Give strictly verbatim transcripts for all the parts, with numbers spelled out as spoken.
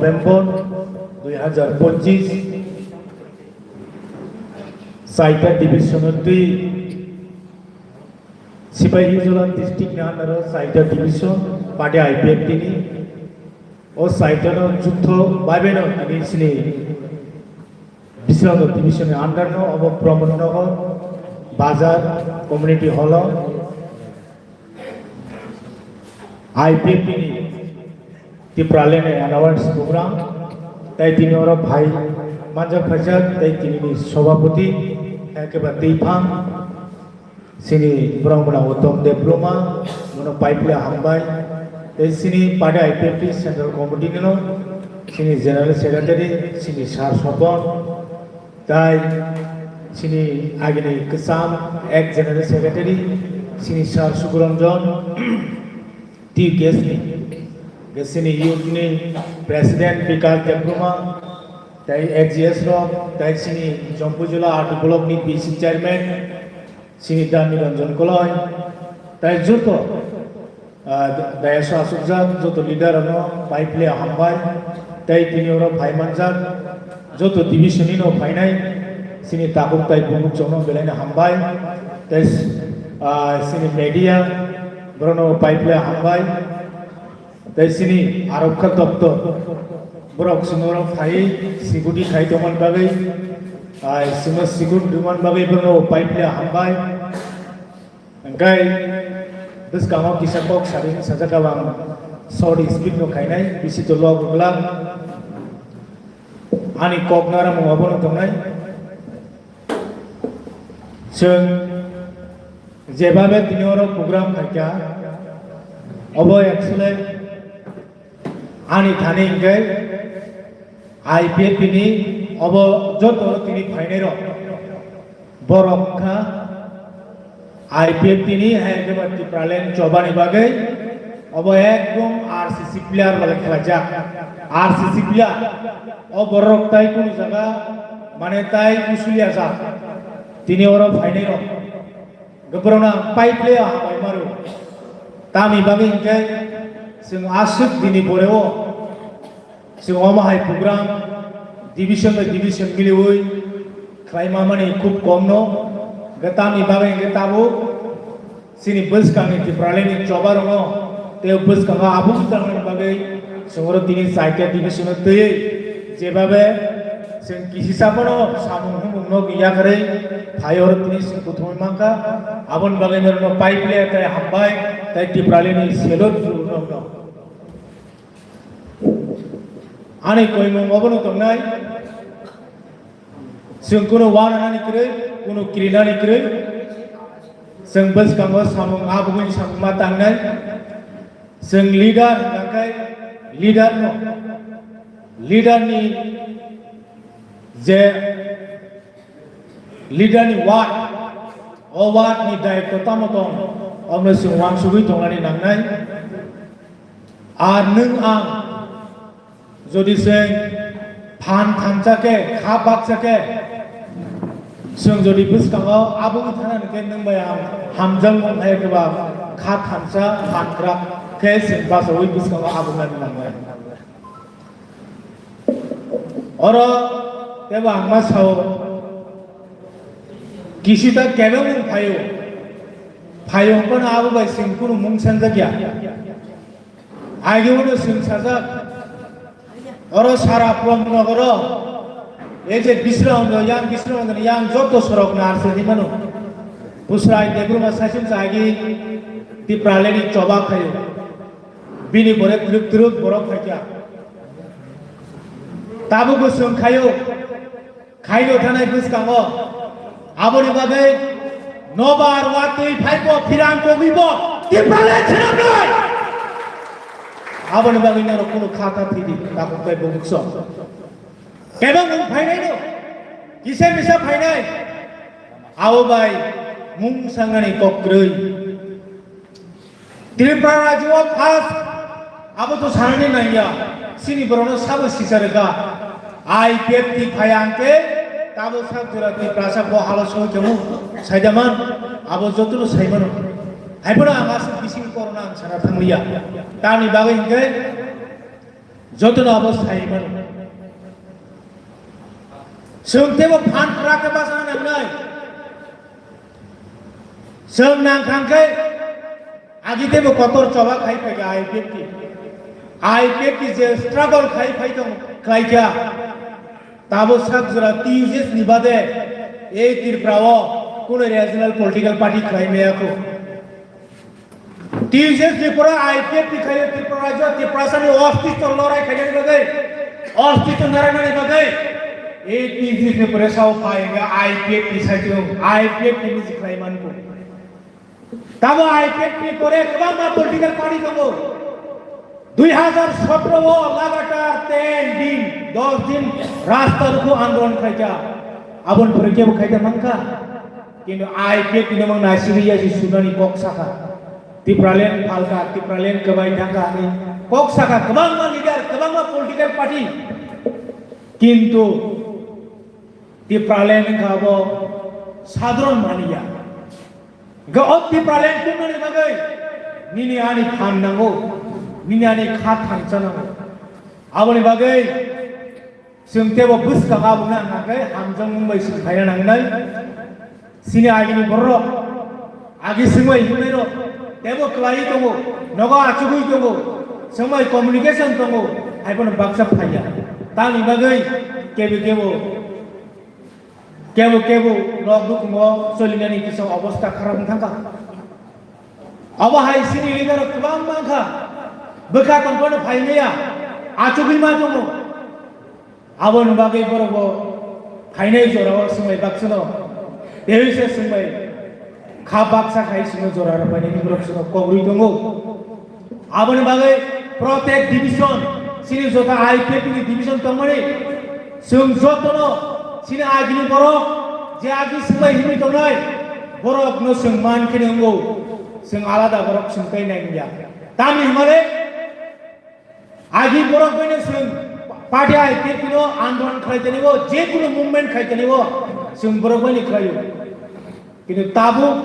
November dui hazar pochis, Saita division twi Sipahijola district ni under o Saita division party I P F T ni o Saita no jutho bai bai no tini sini Biswanath division ni under no obo Pramod Nagar Bazar Community Hall o I P F T ni Tipraland Awards program, tai tini oro phai manjak phaijak, tai tini ni sobhapoti, ekeba twiphang, sini borok mwnang Uttom Debbarma, bono paipli hambai, tai sini party I P F T central committee ni no, sini general secretary, sini sir Sopon, tai sini agini kwcham ek general secretary, sini sir Sukuranjan, T K S ni, ke sini youth ni president Bikas Debbarma, tai X G S rok, tai sini Jompujula R D block ni B C chairman, sini Dami Ranjan Koloi, tai joto, ah, dayas o asukjak joto leader rokno paipli hambai, tai tini oro phai manjak joto division ni no phainai, sini takhuk tai bumuk chongno belai no hambai, tai, ah, sini media, Borokno paipli hambai. Tai sini arokha doptor. Borok sumoro phai security khai tongmani bagwi, ai simo security rwmani bagwi borokno paipli hambai. Hwnkhe bwskango kisa kok sari sajak ang short speech no khainai, bisi to log rwgwlak. Ani kok naramung obono tongnai. Chwng jebabe tini oro program khaikha, obo actually ani thani hwnkhe I P F T ni obo joto tini phainai rok borok wngkha. I P F T ni hai khe ba Tipraland chobani bagwi obo ekdom R C C player bai khlaijak. R C C player. O borok tai kunu jaga mane tai usulia jak. Tini oro phainai rok. Borokno ang pai player hambai maru. Tamni bagwi hinkhe chwng aswk dini pore o Chwng omo hai program division by division miliwi khlaima mani khub kom no. Hwnkhe tamni bagwi hwnkhe tabuk chini bwskangni Tipralandni choba rokno tei bwskango abung tangnani bagwi chwng oro tini chaita division o twiwi jebabe chwng kisisa bono samung humung no yakarwi phai oro tini chwng kuthumwi mankha. Aboni bagwi norokno pai player tei hambai tei Tipralandni salute rwrwkno. Ani koimung obono tongnai. Chwng kunu wananani kwrwi, kunu kirinani kwrwi. Chwng bwskango samung abugwini samung ma tangnai. Chwng leader hwnkha khe leader no, leader ni je Leader ni ward, o ward ni daityo tamo tong, omno chwng uansugwi tongnani nangnai. Ar nwng ang jodi chwng phan thansa khe, kha baksa khe, chwng jodi bwskango abugwi thana hwnkhe nwng bai ang hamjakmung hai khe ba kha thansa, phan kwrak khe chwng bachaui bwskango abugnani nangnai. Oro tebo ang ma sao, kisita kebengmung phaio, phaio hwnkheno abo bai chwng kunu mung sanjakya. Age uno chwng sajak, oro sara Pramod Nogoro, ei je Bisramganj, yang Bisramganj, yang joto sorok no arsai di mano. Pusrai Debbarma saichung chagi Tipralandni choba phaio. Bini pore twrwk twrwk borok phaikha. Tabukbo chwng khaio, khaino thanai bwskango. Aboni bagwi nobar watwi phaibo phirang kogwibo Tipraland swnamnai. Aboni bagwi norok kunu kha ta thidi, tabuk tei bubukso. Kebengmung phainaino, kisa misa phainai. Abo bai mung sangnani kok kwrwi. Tripura rajyo o first abo to sanani nangya, chini borokno sabo sisa rwkha. I P F T phai ang khe tabo sak jora Tiprasa bo halo soi tongmo saidaman abo jotono saimano. Haiphano ang aswk bising korona ang sana thangliya. Tamni bagwi hinkhe Jotono abo sai mano. Chwng teibo phan pura khe bachana nangnai. Chwng nang thang khe agi teibo kotor choba khai phaikha I P F T. I P F T je struggle khai phai tong khlaikha. Tabo sak jora T U J S ni bade ei Tripura o kuno regional political party khlai maya kho. T U J S Tripura I P F T khayo Tripura rajyo Tiprasani ostitw lorai khainani bagwi, ostitw narwknani bagwi ei T U J S Tripura sao phai hwnga I P F T saichung, I P F T ni si khlai manko. Tamo I P F T ni pore kwbangma political party tongo. Dui hazar sotro o lagatar ten din, dos din rasta ruku andolon khlaikha. Aboni pore kebo khaikha mankha. Kintu I P F T ni mang naisingwi yasi sunani kok sakha. Tipraland phalkha, Tipraland kwbai thangkha hinwi kok sakha kwbangma leader, kwbangma political party. Kintu Tipraland wngkha abo sadharon manya. Hingke o Tipraland tubunani bagwi nini ani phan nango, nini ani kha thansa nango. Aboni bagwi chwng tebo bwskango abo wngna hwnka khe hamjakmung bai chwng khaina nangnai. Chini agini bororok, agi swngbai himnairok tebo kwlaiwi tongo, nogo achugwi tongo, swngbai communication tongo, haiphano baksa phaiya. Tamni bagwi kebo kebo Kebo kebo nok nukhungo cholinani kisa obostha kharap wng thangkha. Abo hai chini leader rok kwbang mankha, bwkha tongphano phaimaya, achugwi ma tongo. Aboni bagwi borokbo phainai jorao swngbai bakchano, tei se swngbai kha baksa khai sino jora rwbainani borok sino kok rwi tongo. Aboni bagwi protek division, chini jota I P F T ni division tongmani, chwng jotono chini agini borok je agi swngbai himwi tongnai, borokno chwng man kheno wngo, chwng alada borok chwng tei nai wngya. Tamni hwnmale agi borok baino chwng party I P F T no andolon khlai tonibo, je kunu movement khai tonibo, chwng borok baino khlaio. Kintu tabuk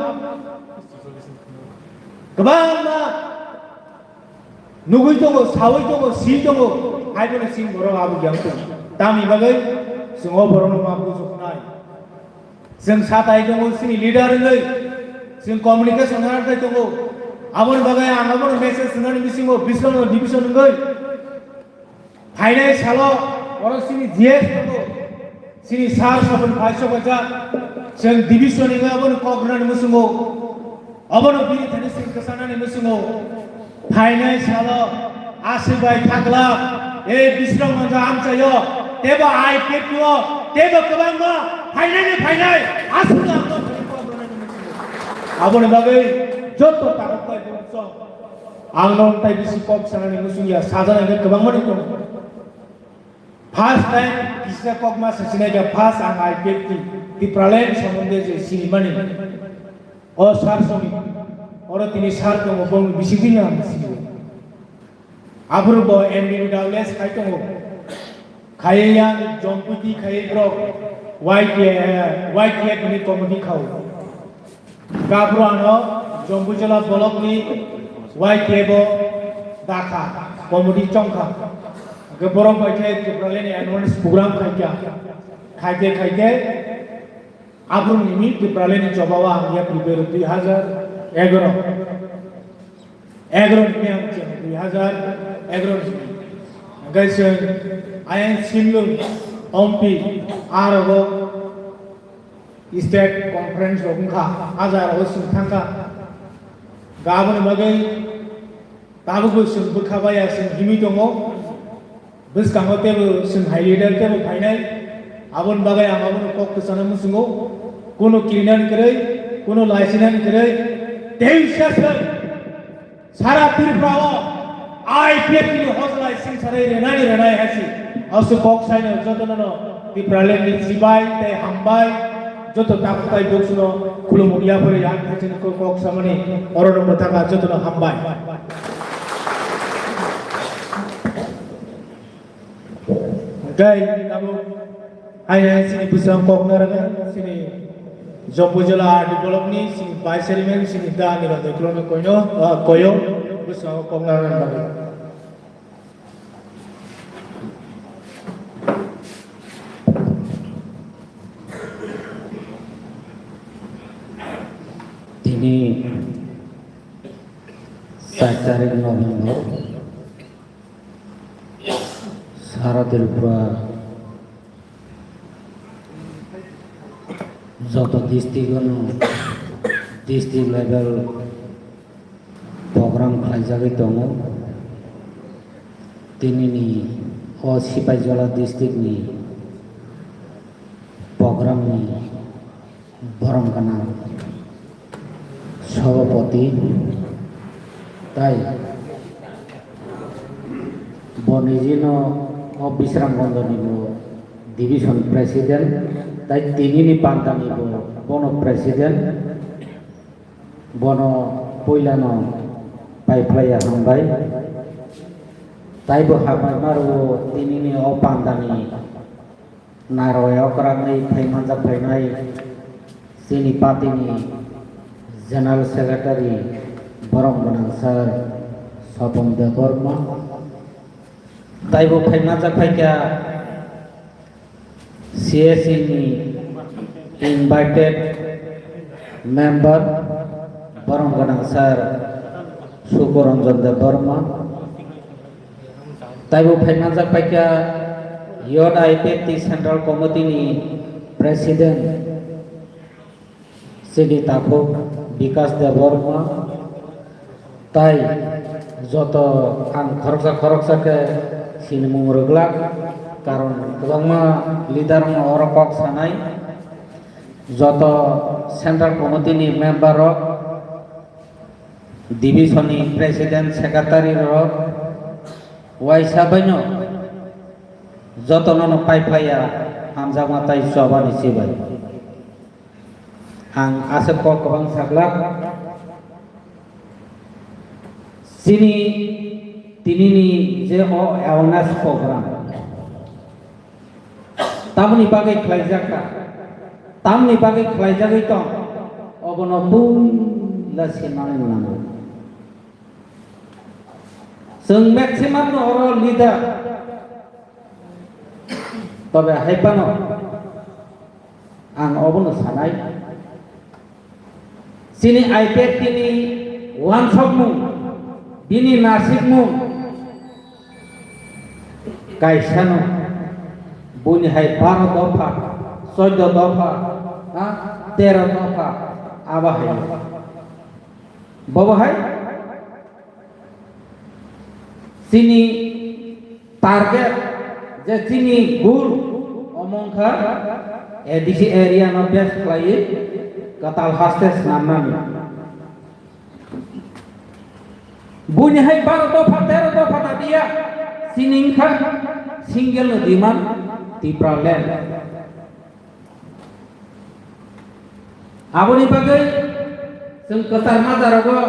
kwbangma nugwi tongo, sawi tongo, si tongo, hai phano chini borok abo yang tongo. Tamni bagwi chwng o borokno ma bujuknai. Chwng satai tongo, chini leader wngwi chwng communication narwknai tongo. Aboni bagwi ang abono message rwnani bisingo Biswanath division wngwi phainai salo oro chini G S tongo, chini sir Sopon Phai Sobaijak, chwng division ni abono kok rwnani muchungo, abono bini thani chwng kwchanani muchungo, phainai salo aswk bai thakla, e Biswanath Manjha amchaio, tebo I P F T o, tebo kwbangma phainai ni phainai, aswk ang kok rwnani muchungo. Aboni bagwi joto tabuk bai bumsong. Ang no tai bisi kok sanani muchung ya, sajana hingke kwbangma ni tongo. First time kisa kok ma sachinai kha, first ang I P F T, Tipraland somonde je sinimani. O sir songni, oro tini sir tongo, bongni bisingtwi ang sinio. Aphuru bo M B B W S khai tongo. Khai yang jomputi khai borok Y T F, Y T F ni committee khao. Gabru ano Jompuijala block ni Y K bo dakha, committee chongkha. Hingke borok bai khe Tipraland ni annual program khaikha. Khaikhe, khaikhe, aboni ni Tipraland ni choba o ang ya prepare dui hazar egaro. Egaro ni ang cheng dui hazar egaro ni. Hingke chwng ayang Sinlung, Ompi, arogo State conference rok wngkha, hajar o chwng thangkha. Ga aboni bagwi tabukbo chwng bwkha baya chwng himwi tongo. Bwskango teibo chwng hai leader teibo phainai. Aboni bagwi ang abono kok kwchana muchungo. Kuno kirinani kwrwi, kuno laisinani kwrwi, teisa chwng Sara Tripura o I P F T ni hojlai singsarwi rwnani rwnai hai se. Aswk kok saino jotono no Tipraland ni sibai tei hambai joto takhuk tai buksuno khulumung yapharwi ang thaichini kok, kok samani orono mwthaka jotono hambai. Hingke tabuk hai hai chini bwsang kok narwknai, chini Jompuijala R D block ni chini vice chairman chini da ni randoi kolokno koino, ah, koyo bwskango kok narwknani bagwi. Char tarik November, sara Tripura joto district-o no district level program khlaijagwi tongo. Tinini o Sipaijala district-ni program-ni borom gwnang sabhapati tai bo nijino o Bisramganjni bo division president tai tinini pandani bo bono president, bono puilano paiphlaiya hambai. Tai bo hambai maro tinini o pandani Narwai okrangwi phai manjak phainai chini party ni General Secretary borom gwnang sir Sopon Debbarma. Taibo phai manjak phaikha C S C ni invited member borom gwnang sir Sukuranjan Debbarma. Taibo phai manjak paikha Youth I P F T Central Committee ni President chini takhuk Bikas Debbarma tai joto ang khoroksa khoroksa khe sinimung rwglak, karon kwbangma leader no oro kok sanai, joto Central Committee ni member rok, Division ni President Secretary rok waisa baino jotono no pai phaiya hamjakma tai chobani chibai. Ang aswk kok kwbang saglak. Chini tinini je o awareness program, tamoni bagwi khlaijak kha, tamoni bagwi khlaijagwi tong, obono puila sinani nango. Chwng maximum no oro leader, tobe hai phano ang obono sanai. Chini I P F T ni uansukmung, bini nasikmung kaisano, buini hai baro dopha, choddo dopha, ha, tero dopha, abo hai. Bobo hai? Chini target je chini goal omo wngkha A D C area no best khlaiwi kwtal haste snamnani. Buini hai baro dopha tero dopha dabiya chini wngkha single no demand Tipraland. Aboni bagwi chwng kwchar majarogo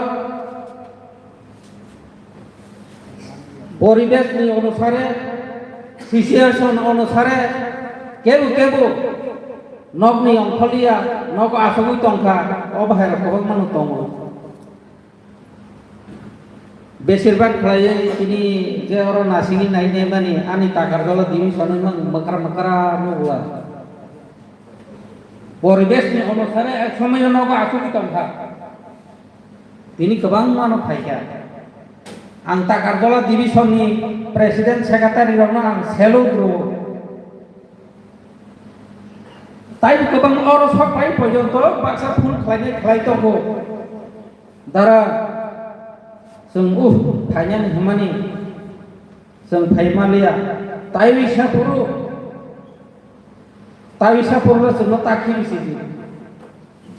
poribesh ni onusare, situation onusare kebo kebo nokni ongkhorliya nogo achugwi tongkha, o bahairok kwbangma no tongo. Besirbak khlaiwi tini je oro nasingwi nai naimani ani Takarjala division wngmani mwkra mwkra nukla. Poribesh ni onusare ek somoyo nogo achugwi tongkha. Tini kwbangma no phaikha. Ang Takarjala division ni president secretary rokno ang salute rwo. Tai kwbang oro sok pai porjonto baksa phone khlainai khlai tongo. Dara, chwng uh phainani hwnmani chwng phai manliya. Taiwi saphuru, taiwi saphuru chwngno takhi risi di.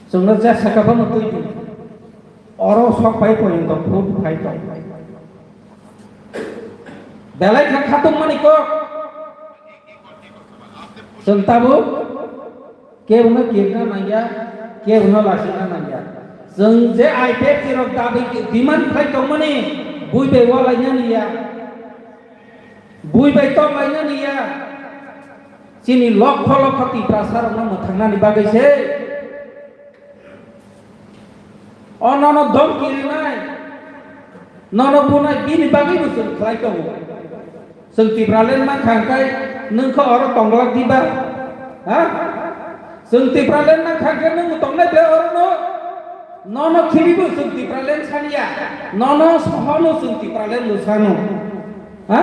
Chwngno jesa kaphano twi di. Oro sok pai porjonto phone phai tong. Belai kha khatungmani kok. Chwng tabuk kebono kirna nangya, kebono lasina nangya. Chwng je I P F T rok dabi demand khlai tongmani, bui bai walainani ya, bui bai tonglainani ya. Chini lokho lokho Tiprasa rokno mwthangnani bagwi se. O nono dom kirinai, nono bunai bini bagwi bo chwng khlai tongo. Chwng Tipraland mankha hwnkhe nwng khe oro tonglak diba? Ha? Chwng Tipraland mankha hwnkhe nwng tongnai ble oro no? Nono khilibo chwng Tipraland saniya, nono sohono chwng Tipraland lwsano. Ha?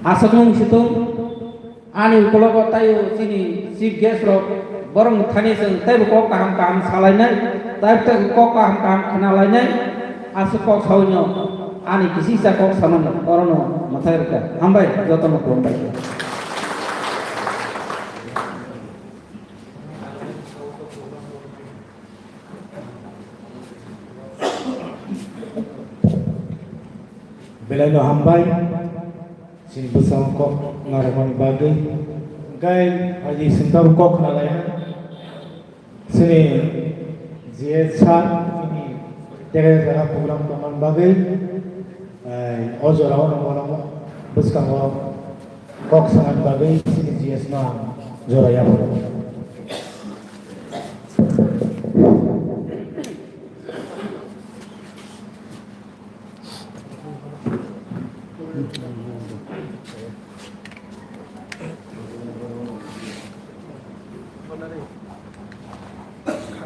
Aswk wng situng, ani ukologo taiyo chini chief guest rok, borok thani chwng teibo kok kaham kaham salainai, tei tei kok kaham kaham khnalainai, aswk kok sawi no ani kisisa kok samano orono mwthai rwkha. Hambai, jotono khulumbai. Belai no hambai, chini bwskango kok narwkmani bagwi. Hwnkhe phaidi chwng tabuk kok khnalaiha. Chini G S sir, chini tege jaga program tongmani bagwi, eh, o jorao no bono bwskango kok sanani bagwi chini G S no ang jora yaphago.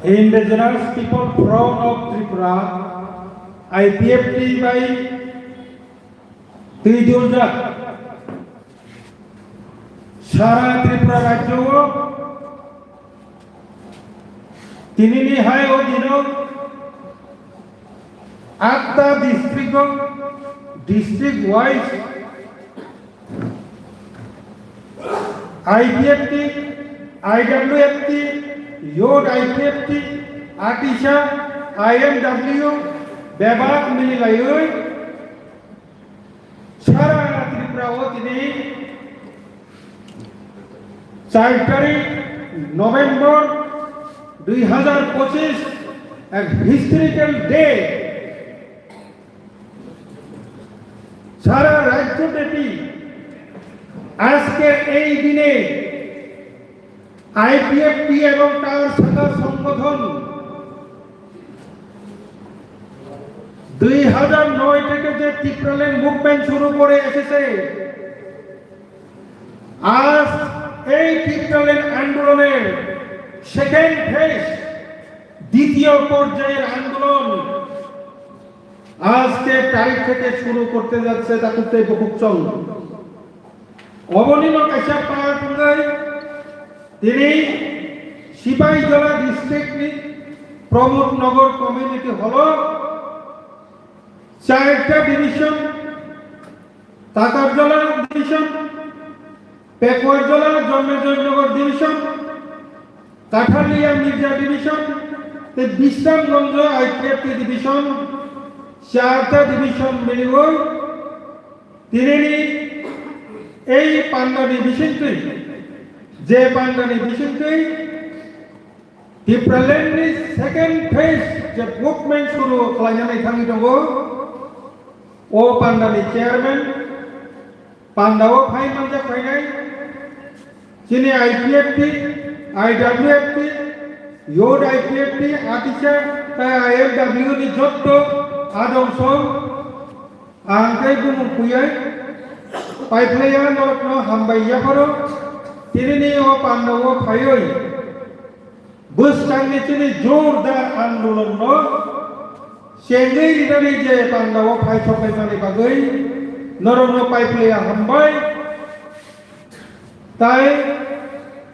Indigenous People Forum of Tripura, I P F T bai twi duljak. Sara Tripura rajyo o tinini hai o dino atta district o, district wise I P F T, I W F T, Youth I P F T, Atisha, I M W, bebak mililaiwi Sara Tripura o tini char tarik November dui hazar pochis, a historical day. সারা রাজ্যব্যাপী আজকের এই দিনে আইপিএফটি এবং তার শাখা সংগঠন দুই হাজার নয় থেকে যে টিপ্রাল্যান্ড মুভমেন্ট শুরু করে এসেছে, আজ এই টিপ্রাল্যান্ড আন্দোলনের সেকেন্ড ফেজ, দ্বিতীয় পর্যায়ের আন্দোলন আজকে তারিখ থেকে শুরু করতে যাচ্ছে তাকুতে বকুকচং। Obonino kaisa para tongwi tini Sipaijala district ni Pramod Nagar community hall o charta division, Takarjala division, Pekwarjala, Janmejoy Nagar division, Kathalia Mirza division, tei Bisramganj I P F T division, charta division miliwi tinini ei pandani bisingtwi, je pandani bisingtwi Tipraland ni second phase je movement suru khlainani thangwi tongo, o pandani chairman, pandao phai manjak phainai, chini I P F T, I W F T, Youth I P F T, Atisha, tei I L W ni jotto adong song, ang tei bumung kuyai, paiphlaiya norokno hambai yapharo, tinini o pandao phaiwi. Bwskangni chini jordar andolonno chengwi rinani je pandao phai sokhaimani bagwi norokno paiphlaiya hambai. Tai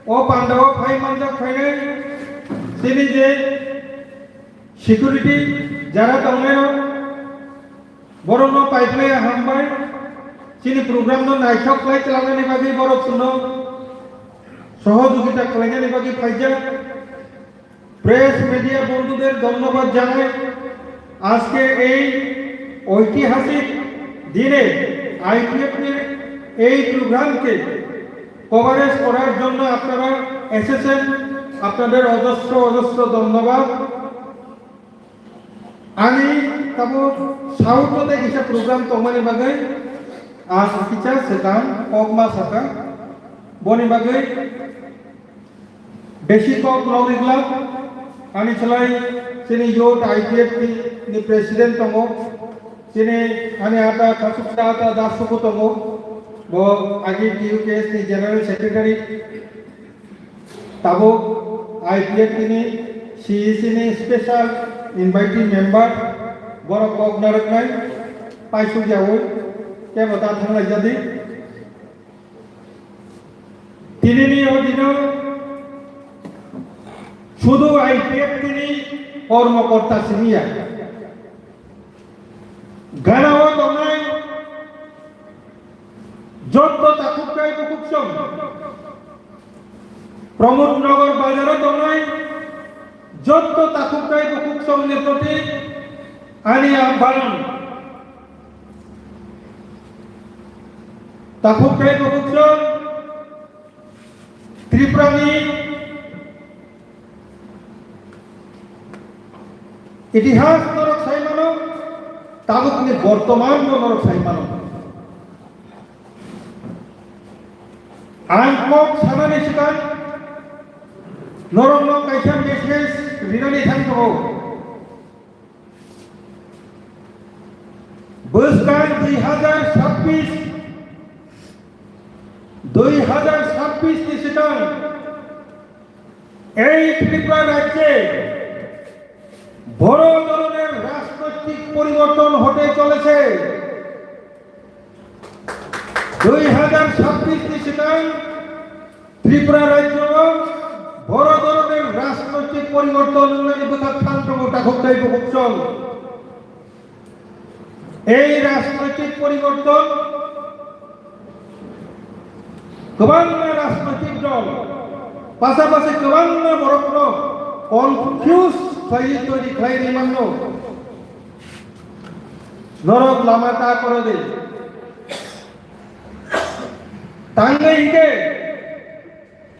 o pandao phai manjak phainai chini je security jara tongnairok, borokno paiphlaiya hambai, chini program no naithok khlai twlangnani bagwi borok chwngno sohojogita khlainani bagwi phaijak. Press media bondhuder dhonnobad janai, আজকে এই ঐতিহাসিক দিনে আইপিএফ এর এই প্রোগ্রামকে কভারেজ করার জন্য আপনারা এসেছেন, আপনাদের অজস্র অজস্র ধন্যবাদ। Ani tabuk South o tei kisa program tongmani bagwi ang kisa swkang kokma sakha. Boni bagwi besi kok nogwi glak ani slai chini youth I P F T ni president tongo, chini ani ata Khachuksa ata Das Suku tongo, bo agi T U K S ni general secretary. Tabuk I P F T ni C E C ni special invitee member borok kok narwknai paisuk yaui kebo ta thanglaijadi. Tinini o dino sudu I P F T ni kormokorta simiya. Ganao tongnai jotto takhuk tei bukhuk song, Pramod Nagar bazaro tongnai jotto takhuk tei bukhuk songni proti ani ahban. Takhuk tei bukhuk song Tripurani itihas norok sai mano, tabukni bortoman no norok sai mano. Ang kok sanani swkang norokno kaisa message rinani thang tongo. Bwskang dui hazar sabbish, dui hazar sabbish ni swkang ei Tripura rajye boro doroner rajnoitik poriborton hote cholese. Dui hazar sabbish ni swkang Tripura rajyo boro doroner rajnoitik poriborton wngnani bwkhak thang tongo takhuk tei bukhuk song. Ei rajnoitik poriborton kwbangma rajnoitik dol, pasapasi kwbangma borokno confuse khlaiwi toiri khlai ri manno. Norok lama ta koro de. Tangwi hingke